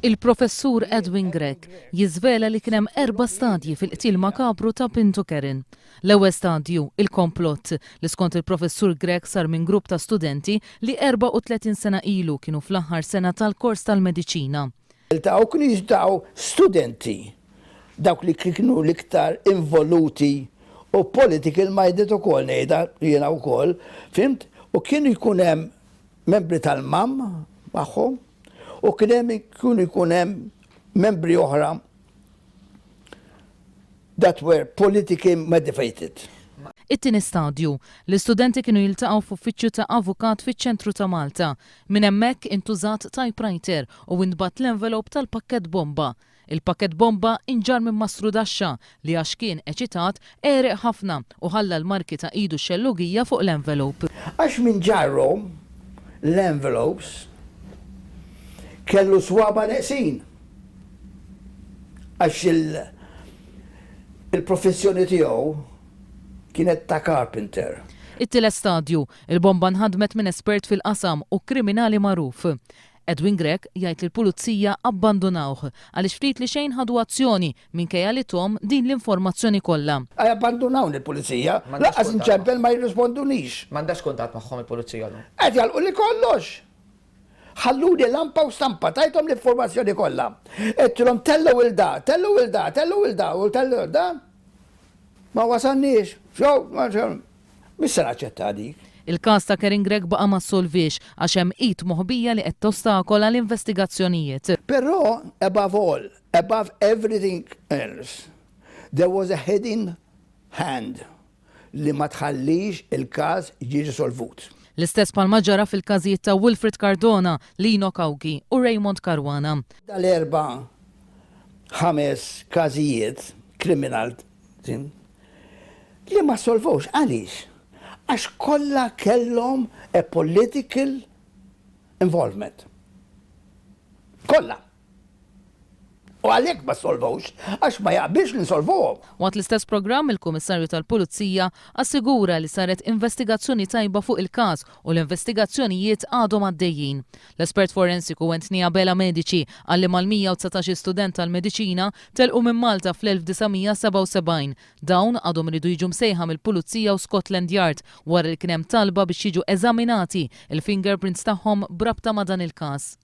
Il-Professur Edwin Grech jiżvela li kien hemm erba' stadji fil-qtil makabru ta' Pinto Karen. L-ewwel stadju, il-komplott, li skont il-Professur Grech sar minn grupp ta' studenti li 34 sena ilu kienu fl-aħħar sena tal-kors tal-mediċina. Iltaqgħu kienu jiltaqgħu studenti, dawk li kienu l-iktar involuti u political minded ukoll ngħidha jiena wkoll, fhimt? U kienu jkun hemm membri tal-MAM magħhom u kien hemm kienu jkun hemm membri oħra that were politically motivated. It-tieni stadju, l-istudenti kienu jiltaqgħu f'uffiċċju ta' avukat fiċ-ċentru ta' Malta. Minn hemmhekk intużat typewriter u intbagħat l-envelope tal-pakkett bomba. Il-pakkett bomba inġarr minn mastrudaxxa li għax kien eċitat għereq ħafna u ħalla l-marki ta' idu x-xellugija fuq l-envelope. Għax min ġarrhom l-envelopes kellu swaba' neqsin għax il-professjoni tiegħu kienet ta' carpenter. It-tielet stadju, il-bomba nħadmet minn espert fil-qasam u kriminali magħruf. Edwin Grech jgħid li l-Pulizija abbandunawh għaliex ftit li xejn ħadu azzjoni minkejja li thom din l-informazzjoni kollha. Abbandunawni l-Pulizija, lanqas inċempel ma jirrispondunix. M'għandekx kuntatt magħhom il-Pulizija llum? Qed jagħlquli kollox! Ħalluni lampa u stampa, tajthom l-informazzjoni kollha. Għedtilhom tellgħu 'il da, tellgħu 'il da, tellgħu 'il da u tellgħu 'il da. Ma wasalniex. Mhix se naċċettaha dik. Il-każ ta' Karen Grech baqa' ma ssolviex għax hemm id moħbija li qed tostakola l-investigazzjonijiet. Però above all, above everything else, there was a hidden hand li ma tħallix il-każ jiġi solvut. L-istess bħalma ġara fil-każijiet ta' Wilfred Cardona, Lino Cauchi u Raymond Caruana. Dal-erba' ħames każijiet kriminal li ma ssolvewx. Għaliex? Għax kollha kellhom a political involvement. Kollha. U għalhekk ma ssolvewx, għax ma jaqbilx li nsolvuhom. Waqt l-istess programm, il-Kummissarju tal Pulizija assigura li saret investigazzjoni tajba fuq il-każ u l-investigazzjonijiet għadhom għaddejjin. L-espert forensiku Anthony Abela Medici qal li mal-119 student tal-mediċina telqu minn Malta fl-1977. Dawn għadhom iridu jiġu msejħa mill-Pulizija u Scotland Yard wara li kien hemm talba biex jiġu eżaminati il-fingerprints tagħhom b'rabta ma' dan il-każ.